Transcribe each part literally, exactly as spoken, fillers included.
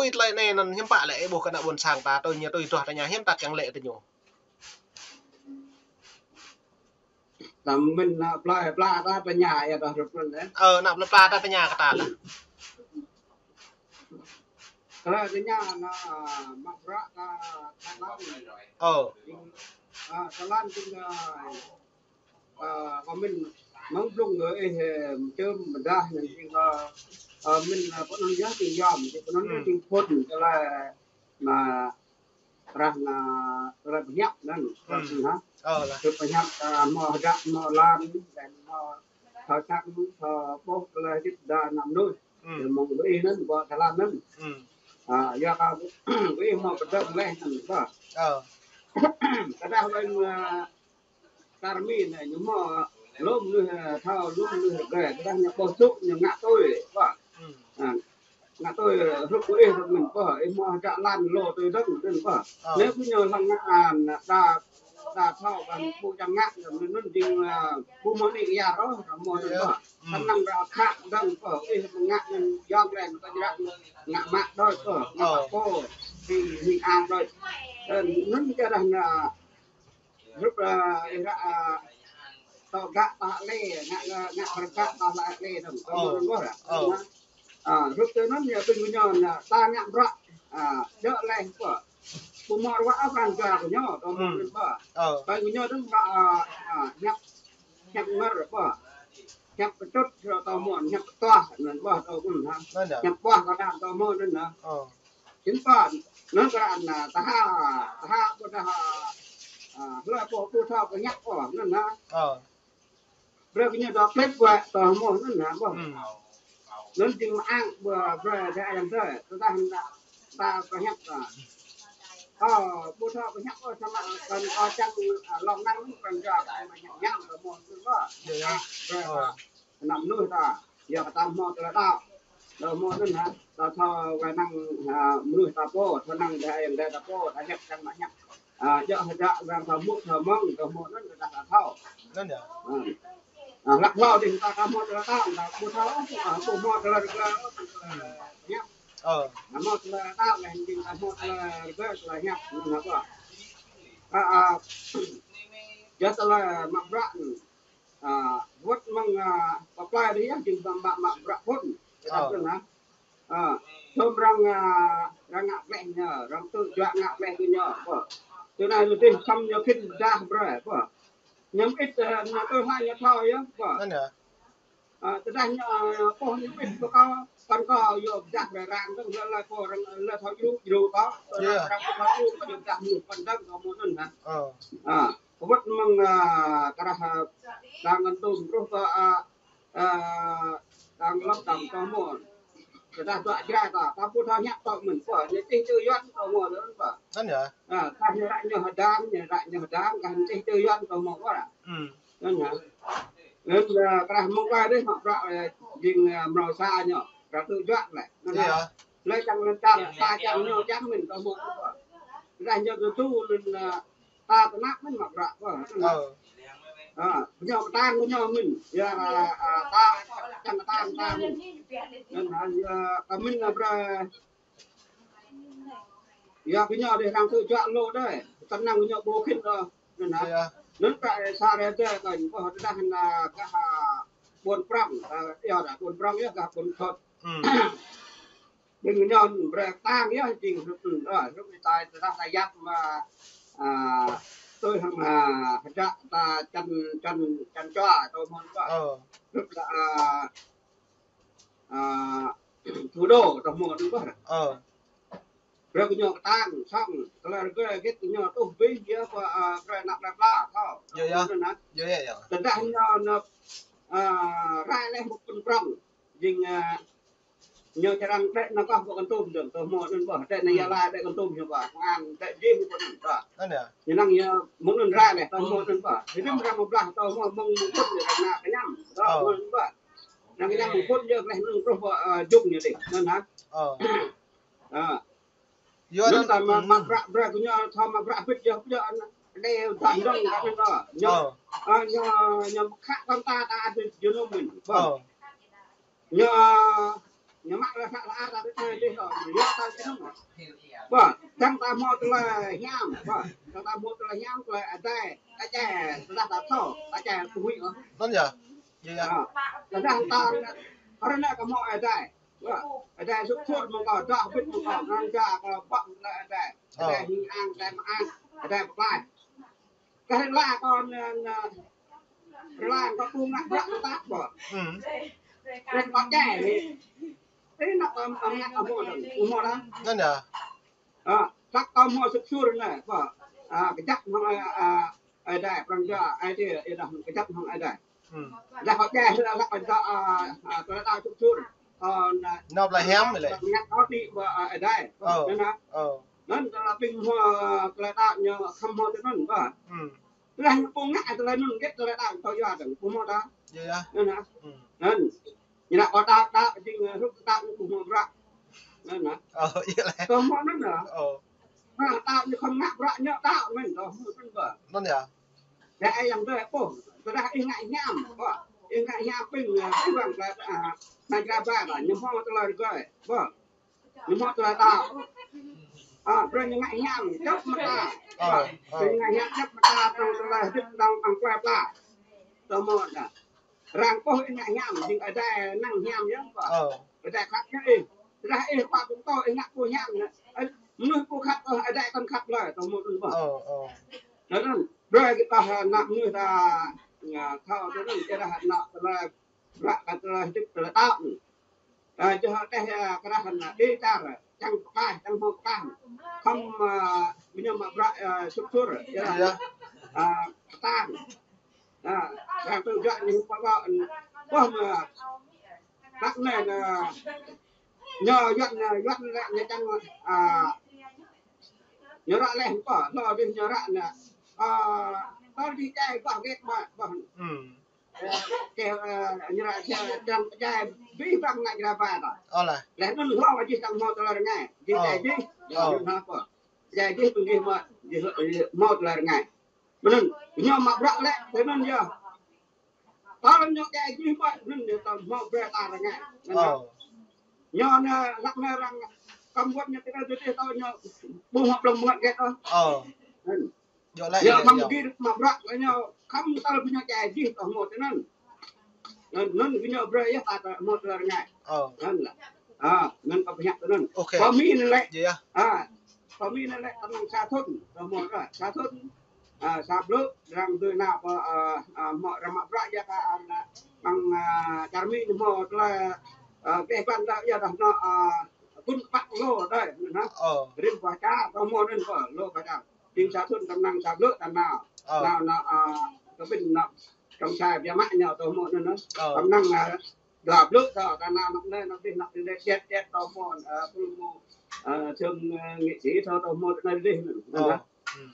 Tui tơlơi anai anŭn hiư̆m pă lĕ ih ƀuh kơ ană ƀôn sang ta tui ñu tui duah tơña hiư̆m ta kiăng lĕ tơ ñu. Tơdah mĭn ană plơi pla ta tơña ia ta hrup anŭn lĕ. Ơ, ană plơi pla ta tơña kơ ta lah. Tơlơi tơña anŭn, mă bruă ta, ta lăng. Ơ. Ơ, ta lăng jing, ơ, ơ, kơ mĭn mơ̆ng blung kơ ih, ơ, čơm mơdah anŭn jing kơ, ơ, mĭn, ơ, pơnun yơh jing yom, jing pơnun yơh jing phŭn, tơlơi mă rah na, tơlơi pơhiăp anŭn, tơlơi pơhiăp. Ơ, lah. Tơlơi pơhiăp, ơ, hmâo hơdră, hmâo lan, dan hmâo thâo săng, thâo ƀuh tơlơi hơdip đa ană mơnuih. Yua mơ̆ng ƀơi anŭn, ƀơi tơlơi anŭn. Ơ, yua kơ ƀơi hmâo pơdơ̆ng leh anŭn, ƀă. Ơ. Tơdah ƀơi, ơ, kar mĭn anai, ñu hmâo lŏm mơnuih, ơ, thâo lŏm mơnuih rơgơi, tơdah ñu ƀuh sŭk, ñu ngă tui, ƀă. Ơ. Ngă tui hrup kơ ih hrup mĭn ƀă, ih hmâo hơdră lan lŏ tui dơ̆ng mĭn ƀă. Ơ. Anai kơ ñu hlŏng ngă, ơ, đa, đa thâo kơ ƀu čang ngă, anŭn jing, ơ, ƀu hmâo anih ia ôh, hmâo anŭn ƀă. Kơnang đa khă dơ̆ng ƀă, ih ngă anŭn yom lĕ, kơ jrăk ngă mă đôč ƀă, ngă pô, hing, hing ang đôč. Ơ, anŭn kơ đah ană hrup, ơ, ih ră, ơ, tơgă tơlơi, ngă, ngă, ngă tơgă tơlơi dơ̆ng, tơmơ̆ anŭn ƀă. Ơ. Ơ, hrup tui anŭn yơh ƀing gơñu anŭn, ta ngă bruă, ơ, djơ̆ leh ƀă. Ƀu hmâo ruă ôh pran jua gơñu, tơmơ̆ anŭn ƀă. Ơ. Ƀing gơñu dơ̆ng ƀă, ơ, ơ, hiăp, hiăp ngơr ƀă. Hiăp pơčŭt, tơmơ̆, hiăp pơtuah, anŭn ƀă, tơmơ̆ anŭn ha. Anŭn yơh. Hiăp ƀă kơ đah tơmơ̆ anŭn ha. Ơ. Jing ƀă, anŭn kơ đah anŭn, tơha, tơha ƀu đah, ơ, hlơi ƀu, ƀu thâo kơ hiăp ƀă, anŭn ha. Ơ. Brơi kơ ñu dŏ klip wă, tơmơ̆ anŭn ha, ƀă. Anŭn jing mơak ƀă, brơi tơ ayŏng tơ, tơdah anŭn ta pơhiăp, ơ. Ơ, ƀu thâo pơhiăp, ơ, samơ̆ kăn, ơ, čang, ơ, lŏng năng anŭn pran jua, samơ̆ hiăp ñăm, tơmơ̆ anŭn ƀă. Yơh, yơh. Brơi, ơ, ană mơnuih ta, yua kơ ta hmâo tơlơi đaŏ. Tơmơ̆ anŭn ha, ta thâo wai năng, ơ, mơnuih ta pô, thâo năng adơi ayŏng adơi ta pô, ta hiăp čang mă hiăp. Ơ, djơ̆ hơdră arăng thâo mŭt thâo mơ̆ng, tơmơ̆ anŭn kơ ta thâo. Anŭn yơh. Ơ. Ơ, hlăk hlâo dih ta ka hmâo tơlơi đaŏ, ta ƀu thâo, ơ, ƀu hmâo tơlơi rơgơi, tơlơi hiăp. Ơ. Hmâo tơlơi đaŏ leh jing ta hmâo tơlơi rơgơi, tơlơi hiăp, anŭn ha ƀă. Ơ, ơ, yua tơlơi mă bruă anŭn. Ơ, wơ̆t mơ̆ng, ơ, pơplai dih yơh, jing mă, mă, mă bruă phŭn. Ơ. Tơdah tui anŭn, ơ, tơm arăng, ơ, arăng ngă gleh ñu, arăng tŭ juă ngă gleh kơ ñu, ƀă. Tui anai tơdih khŏm ñu khĭn pơdah brơi, ƀă. Ñu mơit, ơ, ñu tui hla ñu thâo yơh, ƀă. Anŭn yơh. Ơ, tơdah ñu, ơ, pô ñu mơit pơkŏn, pơkŏn kơ yua pơdah brơi arăng dơ̆ng, lĕ lĕ pô arăng, lĕ thâo djru, djru kơ. Yơh. Arăng pơkŏn djru, kơ yua pơdah ñu pơkŏn dơ̆ng, kơ mơ̆ anŭn hă. Ơ. Ơ, wơ̆t mơ̆ng, ơ, kơ đah, ơ, đang ngăn tôm truh kơ, ơ, ơ, đang lăp đang tơmơ̆. Kơ đah dŏ Jrai ta, ta ƀu thâo hiăp tơmơ̆, ƀă, ñu čih tui Yuan tơmơ̆ anŭn ƀă. Anŭn yơh. Ơ, kơ ñu ră ñu hơdang, ñu ră ñu hơdang, kơ ñu čih tui Yuan tơmơ̆ ƀă. Anŭn yơh. Anŭn, ơ, kơ đah mơ̆ng wai dih mă bruă, ơ, jing, ơ, mrâo sa ñu, ră tŭ juă lĕ. Anŭn yơh. Lĕ čang lĕ čang, ta čang ñu čang mĭn tơmơ̆ ƀă. Kơ đah ñu tŭ tŭ anŭn, ơ, ta tơnap mĭn mă bruă ƀă. Ơ. Ơ, ñu pơtang ñu mĭn. Yua, ơ, ơ, ta čang ta, ta mĭn. Anŭn hă, yua, kơ mĭn, ơ, brơi. Yua kơ ñu dih arăng tŭ juă lŏ dih. Tơnăng ñu ƀu khĭn ôh. Anŭn hă. Yơh. Anŭn kơ sa rơdêh kơ ñu ƀă tơdah anŭn kơ, ơ, ƀôn prŏng, ơ, yua dah ƀôn prŏng yơh kơ ƀôn thot. Ƀing ñu brơi tang yơh jing hrup, ơ, hrup Ơi Adai tơdah ta yap mă, ơ, tui hăng, ơ, hơdră ta čan, čan, čan čua tơmơ̆ ƀă. Ơ. Hrup dah, ơ, ơ, thủ đô tơmơ̆ ƀă. Ơ. Brơi kơ ñu tang, sŏng, tơlơi rơgơi hơget kơ ñu tuh abih yơh ƀă, ơ, brơi ană plơi pla, thâo. Yơh, yơh. Tơdah ñu, ñu, ơ, rai leh mơ̆ng ƀôn prŏng. Jing, ơ, ñu čơrang đĕ nao kơ ƀơi kơntum dơ̆ng, tơmơ̆ anŭn ƀă, đĕ nao Gia Lai, đĕ kơntum ñu ƀă, kơnang đĕ jing ƀơi anŭn ƀă. Anŭn yơh. Ñu năng ñu mơ̆ng anŭn rai leh, tơmơ̆ anŭn ƀă. Hơdôm arăng mă blah, tơmơ̆ mơ̆ng mơ̆ng phŭn ñu arăng ngă kơñăm, tơmơ̆ anŭn ƀă. Arăng kơñăm mơ̆ng phŭn ñu leh anŭn truh ƀơi, ơ, jung ñu dih, anŭn hă. Ơ. Ơ. Yua anŭn ta mă, mă bruă, bruă kơ ñu, thâo mă bruă bit yơh, yơh, anŭn, đe, ta dơ̆ng, anŭn ƀă. Ñu, ơ, ñu, ñu khă kơ ta, ta ƀu djơ̆ anŭn mơ̆n, ƀă. Ơ. Ñu, Ñu mă lĕ săk lăi ta tơ tơ dih to. Ñu ta tơ tơ. Ƀă, čang ta hmâo tơlơi hiam, ƀă. Čang ta hmâo tơlơi hiam, tơlơi adai. Ta čai, tơdah ta thâo, ta čai tui ôh. Anŭn yơh. Yơh, yơh. Ă, tơdah ta, arăng anai kơ hmâo adai. Ƀă, adai sŭk sŭr mơ̆ng kâo, dŏ hơbĭt mơ̆ng kâo, ngăn ja kâo ƀă tơlơi adai. Adai hing ang, adai mơak, adai pơklaih. Kơ rơla kâo, ơ, ơ, rơla kâo ƀu ngă bruă kơ ta ƀă. Hmm. Rơla kâo čai hĭ. Ih, anŭn kâo, ơ, ngă kâo hmâo dơ̆ng, ƀu hmâo dơ̆ng. Anŭn yơh. Ă, hlăk kâo hmâo sŭk sŭr anai, ƀă. Ă, kơjăp hăng, ơ, ơ, adai, prăng ja, adai, ih dah kơjăp hăng adai. Hmm. Dah kâo čai, dah hlăk kâo dŏ, ơ, ơ, tơlơi đaŏ sŭk sŭr. Ơ, anai. Nao tơlơi hiam lĕ. Hlăk ngă kâo đĭ ƀă, ơ, adai. Ơ. Anŭn anai. Ơ. Anŭn tơlơi ƀing hmâo, ơ, tơlơi đaŏ ñu khŏm hmâo tui anŭn ƀă. Hmm. Tơdah ñu ƀu ngă tơlơi anŭn, hơget tơlơi đaŏ kâo yua dơ̆ng, ƀu hmâo ta. Yơh, yơh. Anŭn hă? Hmm. Anŭn. Ñu laĭ kâo đaŏ, đaŏ jing, ơ, hrup đaŏ ñu ƀu hmâo bruă. Anŭn hă? Ơ, yơh lĕ. Kâo hmâo anŭn hă? Ơ. Hă, đaŏ ñu khŏm ngă bruă ñu đaŏ mơ̆n, kâo hmâo anŭn ƀă. Anŭn yơh. Lĕ ai yang dơi ƀuh. Tơdah ih ngă hiam, ƀă. Ih ngă hiam ƀing, ơ, ƀing bang, ơ, ơ, nai graba ƀă, ñu hmâo tơlơi rơgơi, ƀă. Ñu hmâo tơlơi đaŏ. Ă, brơi ñu ngă hiam, djŏp mơta. Ơ, ơ. Brơi ñu ngă hiam, djŏp mơta, tơlơi hơdip, tơlơi pơklaih ta. Tơmơ̆ ta. Arăng ƀuh ih ngă hiam, jing adai năng hiam yơh, ƀă. Ơ. Adai khăp yơh ih. Tơdah ih ƀă ƀu thâo ih ngă ƀu hiam yơh. Ơ, mơnuih ƀu khăp, ơ, adai kăn khăp lơi, tơmơ̆ ƀă. Ơ, ơ. Anŭn, brơi kơ ta, ơ, ană mơnuih ta, ơ, thâo tui anŭn, tơdah ană tơlơi, bruă kơ tơlơi hơdip tơlơi đaŏ. Ơ, čơhơdeh, ơ, kơ rah ană đĭ čar, čang pơklaih, čang hmâo pơklaih. Khŏm, ơ, ƀing ñu mă bruă, ơ, sŭk sŭr, yơh. Yơh. Ơ, kơtang. Ơ, arăng tơjuă ñu pơƀă, ƀă mă, hlăk anai, ơ, ñu Yuan, ơ, Yuan lĕ ñu čang, ơ, ñu ră leh pơ, hlâo dih ñu ră anai. Ơ, tơl dih čai ƀă hơget mă, ƀă. Hmm. Kơ, ơ, ñu ră čai, čang čai, abih bang nai graba ta. Ơ lah. Leh anŭn hlâo jih čang hmâo tơlơi rơngai. Jih čai jih. Ơ. Ñu hmâo pơ. Čai jih ƀing jih mă, jih, jih hmâo tơlơi rơngai. Mơnŭn, ñu mă bruă lĕ, tui anŭn yơh. Tơl ñu čai jih mă, anŭn ñu tơl hmâo bruă ta rơngai. Anŭn yơh. Ơ. Ñu anai, hlăk anai arăng kăm wơ̆t ñu tơlơi tui tui tơl ñu ƀu hmâo blung mơngăt hơget ôh. Ơ. Anŭn. Yơh lĕ, ñu yơh, khăm yơh. Gir mă bruă lĕ ñu khăm tơl ñu čai jih tơl hmâo tui anŭn. Anŭn, anŭn gơñu brơi yơh ta tơl hmâo tơlơi rơngai. Ơ. Anŭn lah. Ă, anŭn kâo pơhiăp tui anŭn. Ok. Pơ Mi anai lĕ. Yơh, yơh. Ă, pơ Mi anai lĕ tơnăng sa thŭn, tơl hmâo tơlơi sa thŭn. Ă, sa blư̆, arăng tui nao pơ, ơ, ơ, hmâo arăng mă bruă yơh ta, ơ, mơ̆ng, ơ, čar Mi anai hmâo tơlơi, ơ, keh ƀăn ta yơh dah anŭn, ơ, ƀun kơpăt lô dơi, anŭn hă? Ơ. Rĭm pă čar, tơl hmâo anŭn pơ, lô pă čar. Ƀing sa thŭn tơnăng sa blư̆ ta nao. Ơ. Nao, nao, ơ, kơ ƀing nao trong sa biă mă ñu tơl hmâo anŭn hă? Ơ. Tơnăng, ơ, dua blư̆ ta, ta nao nao anai, nao dih, nao dih, dih, dih, tơl hmâo, ơ, tơl hmâo, ơ, sơm, ơ, nghị sĩ tơl, tơl hmâo anai dih, anŭn hă? Ơ.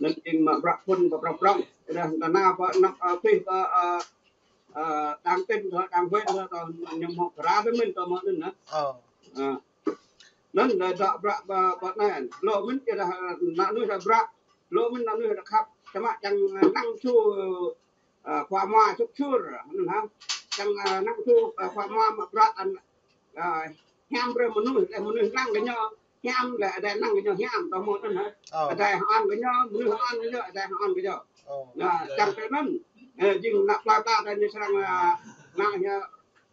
Anŭn jing mă bruă phŭn pơ prŏng prŏng. Dah ta nao pơ anŏ, ơ, pih pơ, ơ, ơ, đang tin tơl, đang wet tơl, tơl ñu hmâo pơra tơl mĭn tơl hmâo anŭn hă? Ơ. Ơ. Anŭn lĕ dŏ bruă pơ, pơ anai. Lu mĭn čơdah, ơ, ană mơnuih dŏ bruă. Lu mĭn ană mơnuih dŏ khăp. Samơ̆ čang, ơ, năng su, ơ, khua mua sŭk sŭr, anŭn hă. Čang, ơ, năng su, ơ, khua mua mă bruă, ơ, hiam brơi mơnuih, leh mơnuih năng kơ ñu hiam, leh adai năng kơ ñu hiam, tơl hmâo anŭn hă. Ơ. Adai hơăn kơ ñu, mơnuih hơăn kơ ñu, adai hơăn kơ ñu. Ơ. Anŭn, yơh, čang tui anŭn, ơ, jing ană plơi pla ta ñu srăng, ơ, ană ñu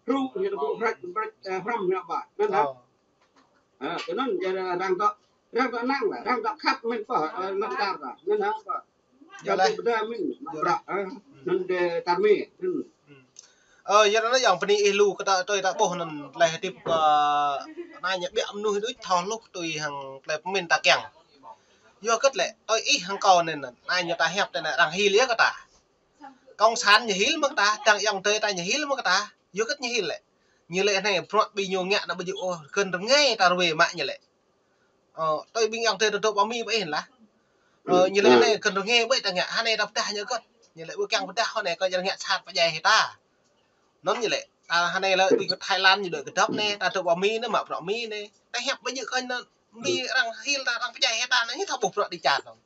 hru, ñu tơgŭ brĕč, brĕč, ơ, hrăm ñu ƀă. Anŭn hă. Ơ. Ơ, tui anŭn, yơh, arăng dŏ, arăng dŏ năng lah, arăng dŏ khăp mĭn pơ, ơ, lŏn čar ta. Anŭn hă pơ. Yơh lĕ. Čar ta pơdai mĭn, yơh lĕ. Ƀă, ơ, anŭn dih čar Mi. Hmm. Hmm. Ơ, yơh anŭn yơh pơ anai ih lu kơ ta, tui ta ƀuh anŭn tơlơi hơdip, ơ, anai ñu ƀiă mơnuih đôč thâo hluh tui hăng tơlơi pơmĭn ta kiăng. Yua hơget lĕ, tui ih hăng kâo anai anŭn, anai ñu ta hiăp tui anai arăng hil yơh kơ ta. Cộng sản ñu hil mơ̆ kơ ta, tơdang ayŏng adơi ta ñu hil mơ̆ kơ ta. Yua hơget ñu hil lĕ. Ñu lĕ anai, bruă ƀing ñu ngă anai ƀu djơ̆ ôh, kơ rơngai ta ruai mă ñu lĕ. Ơ, tui ƀing ayŏng adơi ta dŏ pơ Mi ƀơi anai lah. Ơ, ñu lĕ anai kơ rơngai ƀơi ta ngă, hơnai ta pơdah ñu hơget. Ñu lĕ ƀu kiăng pơdah hơnai kơ ñu ngă sat pơdjai hĭ ta. Anŭn ñu lĕ, ta hơnai lĕ ƀing kơ Thái Lan ñu dŏ kơdŏp anai, ta dŏ pơ Mi anai, mă bruă Mi anai. Ta hiăp ƀu djơ̆ kơ anŭn, Mi arăng hil ta, arăng pơdjai hĭ ta anai, ñu thâo ƀuh bruă đĭ čar anŭn.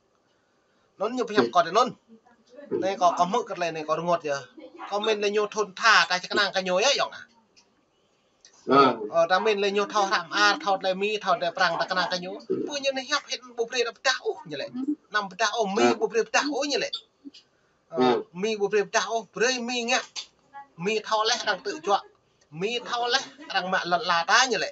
Anŭn ñu pơhiăp kơ ta anŭn. Anai kâo, kâo hmư̆ kơ tơlơi anai kâo rơngot yơh. Kâo mĭn lĕ ñu thŭn tha, ta či kơnang kơ ñu yơh, ayŏng ah. Ơ. Ơ, ta mĭn lĕ ñu thâo hră mơar, thâo tơlơi Mi, thâo tơlơi Prăng, ta kơnang kơ ñu. Ƀu ñu anai hiăp hĭ ƀu brơi ta pơdah ôh ñu lĕ. Anăm pơdah ôh, Mi ƀu brơi pơdah ôh ñu lĕ. Ơ, Mi ƀu brơi pơdah ôh, brơi Mi ngă. Mi thâo leh arăng tŭ juă. Mi thâo leh arăng mă lŏn ala ta ñu lĕ.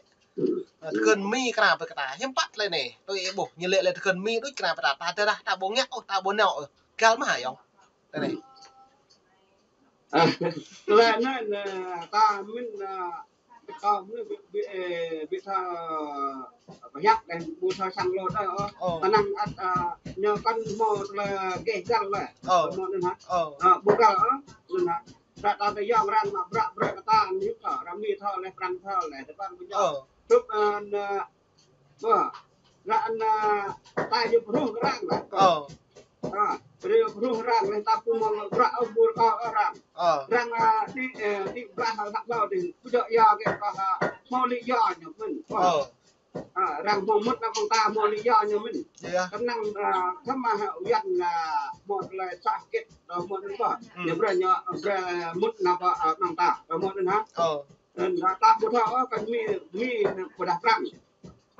Ơ, tơkơn Mi kra ƀơi kơ ta. Hiư̆m pă tơlơi anai. Tui ih ƀuh, ñu lĕ lĕ tơkơn Mi đôč kra ƀơi ta. Ta tơdah ta ƀu ngă ôh, ta ƀu nao ôh. Găl mơ̆ hă ayŏng. Tui anai. Ơ, tơlơi anai, ơ, ta mĭn, ơ, kâo mĭn ƀu, ƀu, ơ, ƀu thâo, ơ, pơhiăp đeh, ƀu thâo sang lŏn đeh, ơ. Ơ. Kơnang ăt, ơ, ñu kăn hmâo tơlơi gêh găl lĕ. Ơ. Hmâo anŭn hă? Ơ. Ơ, ƀu găl, ơ. Anŭn hă? Ră ta tơyŏng arăng mă bruă brơi kơ ta, Mi thâo, arăng Mi thâo leh, Prăng thâo leh, tơpă ƀu ñu. Ơ. Tŭ, ơ, anŭn, ơ, Ƀuh, ră anai, ơ, ta yua pơruh arăng lah. Ơ. Ơ, yua pơruh arăng lah, ta pơmơ̆ng bruă ôh, ƀu rơkâo arăng. Ơ. Arăng, ơ, ti, ơ, ti blah hăp hlâo dih, pơjŏk ia kơ, ơ, hmâo lý do ñu mơ̆n. Ơ. Ơ, arăng hmâo mŭt nao pơ ta hmâo lý do ñu mơ̆n. Yơh. Kơnang, ơ, kơmah, ơ, Yuan, ơ, hmâo tơlơi sakit, ơ, hmâo anŭn ƀuh. Hmm. Ñu brơi ñu, brơi mŭt nao pơ, ơ, pơ ta, ơ, hmâo anŭn hă? Ơ. Anŭn, ơ, ta ƀu thâo, ơ, kơ Mi, Mi pơdah Prăng.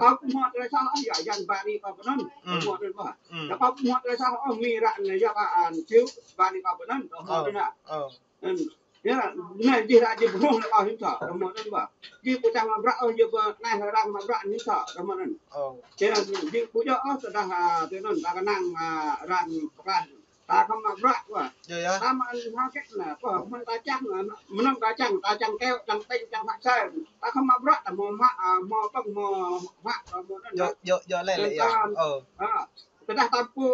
Kâo ƀu hmâo tơlơi soh ôh, yua Yuan ba ni kâo pơ anŭn, hmm, kâo hmâo anŭn ƀuh. Hmm. Yua kâo ƀu hmâo tơlơi soh ôh, Mi ră anai yua ba an Siu, ba ni kâo pơ anŭn, kâo hmâo, ơ, anŭn hă. Anŭn, yua, anai jih ră jih pơruh lĕ kâo hiư̆m thâo, kâo hmâo anŭn ƀuh. Jih ƀu čang mă bruă ôh, yua ba anai arăng mă bruă hiư̆m thâo, kâo hmâo anŭn. Ơ. Yua, jih ƀu djơ̆ ôh, tơdah, ơ, tui anŭn, ta kơnang, ơ, arăng pơklaih. Ta khŏm mă bruă ƀuh. Yơh, yơh. Ta mă hơget anai, ƀuh, mơ̆n ta čang, ơ, mơnơ̆ng ta čang, ta čang keo, čang pĕng, čang hă sai. Ta khŏm mă bruă, ta hmâo mă, ơ, hmâo pơ̆ng, hmâo hă, ơ, hmâo anŭn. Yơh, yơh, yơh, lĕ, lĕ, yơh. Ơ. Ơ. Tơdah ta pô,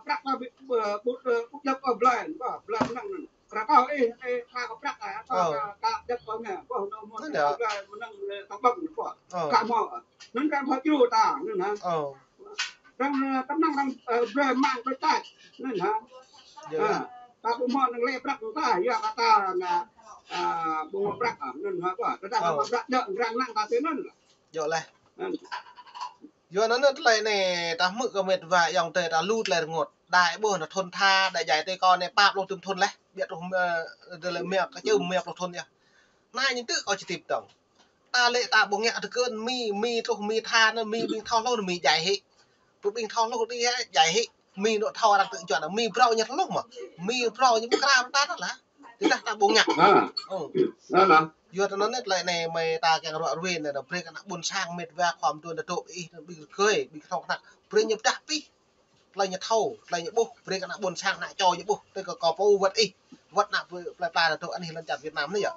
prăk ta ƀu, ƀu, ƀu, ƀu djŏp ôh blơi, ƀuh, blơi mơnơ̆ng anŭn. Rơkâo ih, ih, pha kơ prăk, ơ, kơ, ơ, kơ, kơ djŏp ôh anai, ƀuh, anŭn mơ̆n, anŭn yơh. Blơi mơnơ̆ng, ơ, ta ƀơ̆ng, ƀuh. Ơ. Kơ hmâo, anŭn arăng thâo djru ta, anŭn hă. Ơ. Arăng, ơ, kơnang arăng, ơ, brơi mơ̆ng brơi tač. Anŭn hă. Yơh, ơ, yơh. Ta ƀu hmâo năng lĕ prăk ta, yua kơ ta anai, ơ, ƀu hmâo prăk, ơ, anŭn hă, ƀuh. Tơdah ta, ơ, hmâo prăk djơ̆, arăng kơnang ta tui anŭn. Djơ̆ leh. Anŭn. Yua anŭn tơlơi anai, ta hmư̆ kơ met wa ayŏng adơi ta lu tơlơi rơngot. Đa ih ƀuh anŭn thŭn tha, đa djai tui kâo anai pă pluh tơm thŭn leh. Biă truh, ơ, tơlơi mia kơ čưm mia pluh thŭn yơh. Anai ñu tŭ kâo či tip tong. Ta lĕ ta ƀu ngă tơkơn Mi, Mi truh Mi tha anŭn, Mi ƀing thâo hluh anŭn Mi djai hĭ. Ƀu ƀing thâo hluh dih hă, djai hĭ. Mi anŭn thâo arăng tŭ juă anŭn, Mi phrâo ñu hluh mơ̆. Mi phrâo ñu pơkra ta anŭn lah. Tơdah ta ƀu ngă. Ha. Ơ. Anŭn lah. Yua anŭn anai tơlơi anai mơi ta kiăng ruă ruê anai, brơi kơ ană ƀôn sang met wa khŏm tuan ta dŏ ih, ƀing rơgơi, ƀing kơnong kơnăk. Brơi ñu pơdah pih. Tơlơi ñu thâo, tơlơi ñu ƀuh, brơi kơ ană ƀôn sang, ană čô ñu ƀuh, tui kơ kâo pô wơ̆t ih, wơ̆t ană plơi pla ta dŏ anih lŏn čar Việt Nam anai yơh.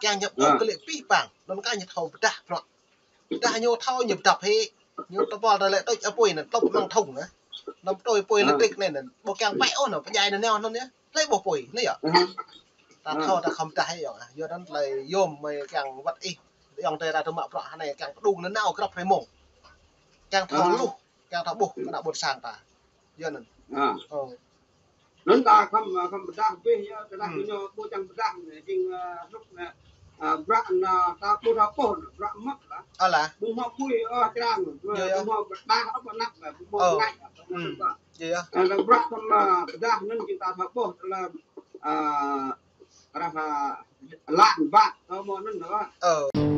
Kiăng ñu ƀuh, ơ, kơ lĕ pih pang, anŭn kơ ñu thâo pơdah bruă. Pơdah ñu thâo ñu pơdŏp hĭ, ñu tơpul tơlơi tui apui anŭn, tơlŏp mơ̆ng thŭng anŭn. Anŭn tui apui, ơ, lĕ trik anai anŭn, ƀu kiăng pĕ ôh anŭn, pơdjai anŭn nao anŭn yơh. Tơlơi ƀuh apui anai yơh. Ơ. Ta, ơ, thâo ta khŏm pơdah hĭ yơh. Yua anŭn tơlơi yôm mơi kiăng wơ̆t ih, ayŏng adơi ta dŏ mă bruă hơnai kiăng pơdŏng anŭn nao grăp hrơi mông. Kiăng thâo, ơ, hluh. Kiăng thâo ƀuh kơ ană ƀôn sang ta. Yua anŭn. Ơ. Ơ. Anŭn ta khŏm, khŏm pơdah abih yơh, tơdah, hmm, ñu ƀu čang pơdah anai, jing, ơ, hlŭk anai, ơ, bruă anai, ơ, ta ƀu thâo ƀuh, bruă mơ̆t lah. Ơ lah. Ƀu hmâo apui, ơ, črang, yơh, yơh, ƀu hmâo pơdah, ơ, pơnăp, ƀu hmâo, ơ, ngač, ơ, hmm, anŭn ta. Yơh, yơh. Ơ, bruă khŏm, ơ, pơdah anŭn jing ta thâo ƀuh, tơlơi, ơ, rah, ơ, lăn bă, ơ, hmâo anŭn, ơ. Ơ.